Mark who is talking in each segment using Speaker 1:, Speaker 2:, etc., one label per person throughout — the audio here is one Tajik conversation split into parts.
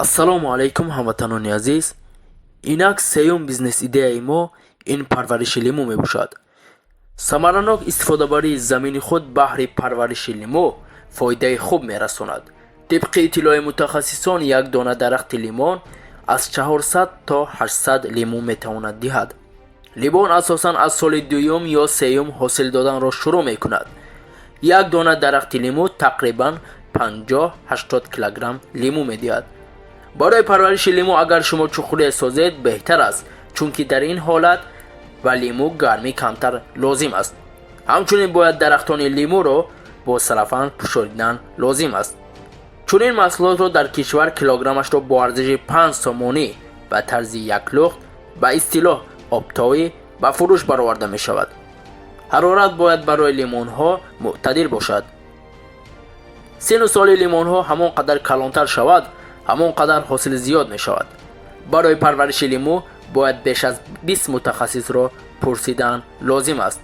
Speaker 1: Ассалому алайкум, ҳамватанони азиз! Инак, сеюм бизнес-идеяи мо ин парвариши лимӯ мебошад. Самаранок истифодабарии замини худ баҳри парвариши лимӯ фоидаи хуб мерасонад. Тибқи иттилои мутахассисон, як дона дарахти лимон аз 400 то 800 лимӯ метавонад диҳад. Лимон асосан аз соли дуюм ё сеюм ҳосил доданро шурӯъ мекунад. Як дона дарахти лимӯ тақрибан 50-80 килограмм лимӯ медиҳад. Барои парвариши лимӯ агар шумо чуқурие созед, беҳтар аст, чунки дар ин ҳолат ба лимӯ гармӣ камтар лозим аст. Ҳамчунин бояд дарахтони лимӯро бо селофан пӯшонидан лозим аст. Чунин маҳсулотро дар кишвар килограммашро бо арзиши 5 сомонӣ ба тарзи яклухт, ба истилоҳ оптовый, ба фурӯш бароварда мешавад. Ҳарорат бояд барои лимонҳо мӯътадил бошад. Синну соли лимонҳо ҳамон қадар калонтар шавад, ҳамон қадар ҳосил зиёд мешавад. Барои парвариши лимӯ бояд беш аз 20 мутахассисро пурсидан лозим аст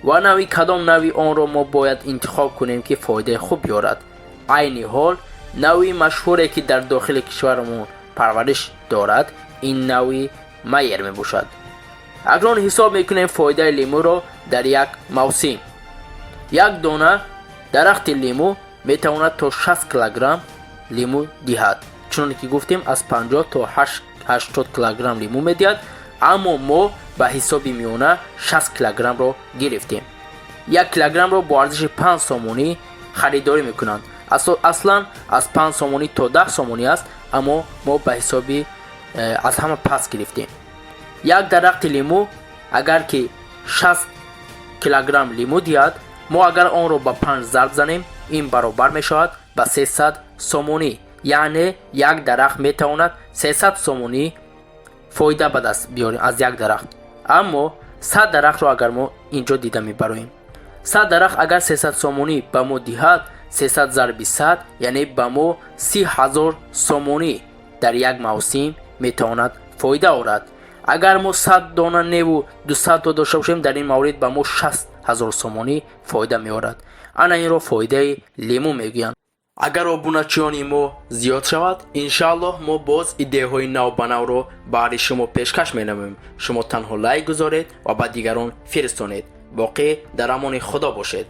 Speaker 1: ва нави кадом нави онро мо бояд интихоб кунем, ки фоидаи хуб биёрад. Айни ҳол нави машҳуре, ки дар дохили кишварамон парвариш дорад, ин нави Майер мебошад. Акнун ҳисоб мекунем фоидаи лимӯро дар як мавсим. Як дона дарахти лимӯ метавонад то 60 килограмм лимӯ диҳад. Чуноне ки гуфтем, аз 50 то 80 килограмм лимӯ медиҳад, аммо мо ба ҳисоби миёна 60 килограммро гирифтем. 1 килограммро бо арзиши 5 сомонӣ харидорӣ мекунанд. Аслан аз 5 сомонӣ то 10 сомонӣ аст, аммо мо ба ҳисоби аз ҳама паст гирифтем. Як дарахти лимӯ агар ки 60 килограмм лимӯ диҳад, мо агар онро ба 5 зарб занем, ин баробар мешавад ба 300 сомонӣ. Яъне як дарахт метавонад 300 сомонӣ фоида ба даст биёрем аз як дарахт. Аммо 100 дарахтро агар мо инҷо дида мебароем, 100 дарахт агар 300 сомонӣ ба мо диҳад, 300 зарби 100, яъне ба мо 30 000 сомонӣ дар як мавсим метавонад фоида орад. Агар мо 100 дона неву 200 то дошта бошем, дар ин маврид ба мо 60 000 сомонӣ фоида меорад. Ана инро фоидаи лимӯ мегӯянд. Агар обуначиёни мо зиёд шавад, иншааллоҳ, мо боз идеяҳои навбанавро баҳри шумо пешкаш менамоем. Шумо танҳо лайк гузоред ва ба дигарон фиристонед. Боқӣ дар амони Худо бошед.